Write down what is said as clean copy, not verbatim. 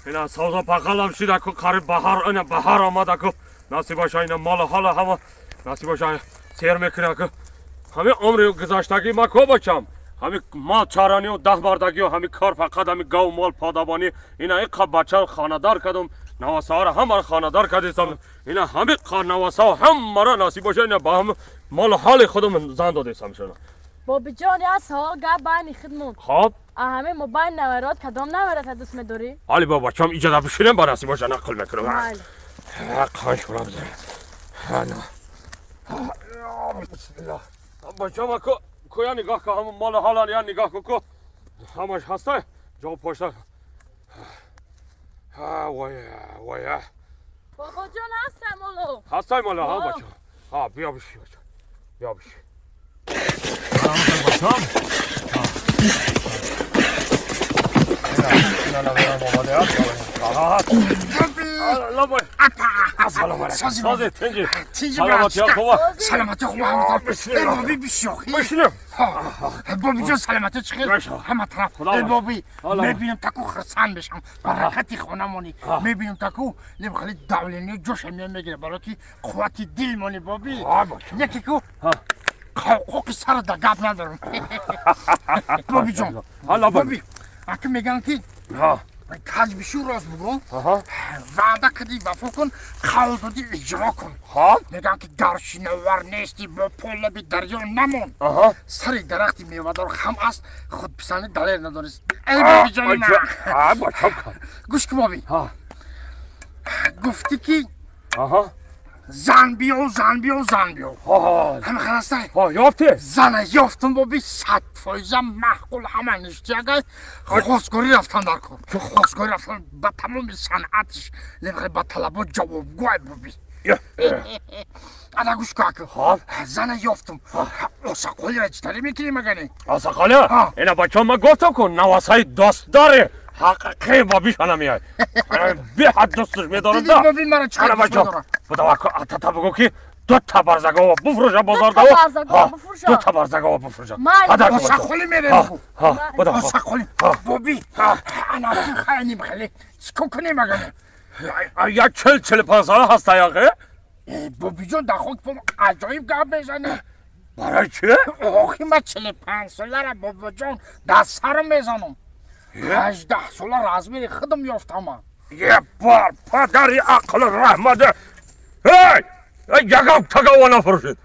Ина савза пақалам шида ку қариб баҳар, ина баҳар омада ку. Насиб боша ина мол ҳола ҳама насиб боша сер мекуна ку. Ҳами умри гузаштагӣ ма ку бачам. Ҳами мол чаронию даҳ бардагию ҳами кор фақат ҳами гов мол подабонӣ. Ина иқа бача хонадор кардум. Навасаҳоро ҳамаро хонадор кардистам. Ина ҳами навасаҳо ҳамаро насиб боша ина ба ҳам мол ҳоли худум зан додистам шуна. Бобиҷон, як савол гап байни худмон. Хоб? Ҳаме мо байн наварот кадом наварата дӯст медорӣ? Ҳали бо бачам иҷода бишинем ба насиб боша нақл мекунам. Қанш кунам. Бисмиллаҳ. Бачам аку куя нигоҳ ку, ҳамон мол ҳолан я нигоҳ ку ку. Ҳамаш ҳаста ҷо пошта. Вой, вой. Бобоҷон ҳастам моло. Ҳастай моло, ҳа бачам. Ҳа, биё биши бачам. Биё биши. بچم سلامتی خوب بابی بشوخی بابی جان سلامتی چخیر همه طرف بابی میبینم تکو خرسان بشم برکتی خونمونی میبینم تکو خیلی دولینی جوش میگیره برای که قوت دل مونی بابی یکی کو حقوق سر در گپ ندارم بابی جان بابی اگه میگن که کج بشو راست بگو وعده کردی وفا کن قول دادی اجرا کن میگن که گر شناور نیستی با پول به دریا نمون سر درخت میوه‌دار خم است خود پسند دلیر ندانست ای بابی جان من گوش کن بابی گفتی که زن بیو زن بیو زن بیو همه خلاصه یافتی؟ زن یافتم بابی 100% محقول همه نشتی اگر خواستگاری رفتن در کار که خواستگاری رفتن به تمام صنعتش نمیخوای به طلبات جوابگوی بابی انا گوش کن زن یافتم آسقالی را چطوری میکنی مگنی؟ آسقالی؟ اینا بچه من گفتم کن نواسای دوست داره حقیقی بابیش هنه میای بی حد دوستش میدارم دا دیدی بابی مرا چقدر دوست میدارم بودا اتتا بگو که دو تا برزگاوا بفروشه بازار دو دو تا برزگاوا بفروشه آسقالی میره بگو آسقالی بابی انا خیلی خیلی چیکار کنیم مگنی؟ یا 40-45 ساله هست آقا بابی جان در خاک پام عجایب گپ میزنه برای چی؟ آخی من 45 ساله را بابا جان در سرم میزنم 18 ساله رزمیر خودم یافتم یه بار پدری عقل رحمت هی یگم تگاوا نفروشید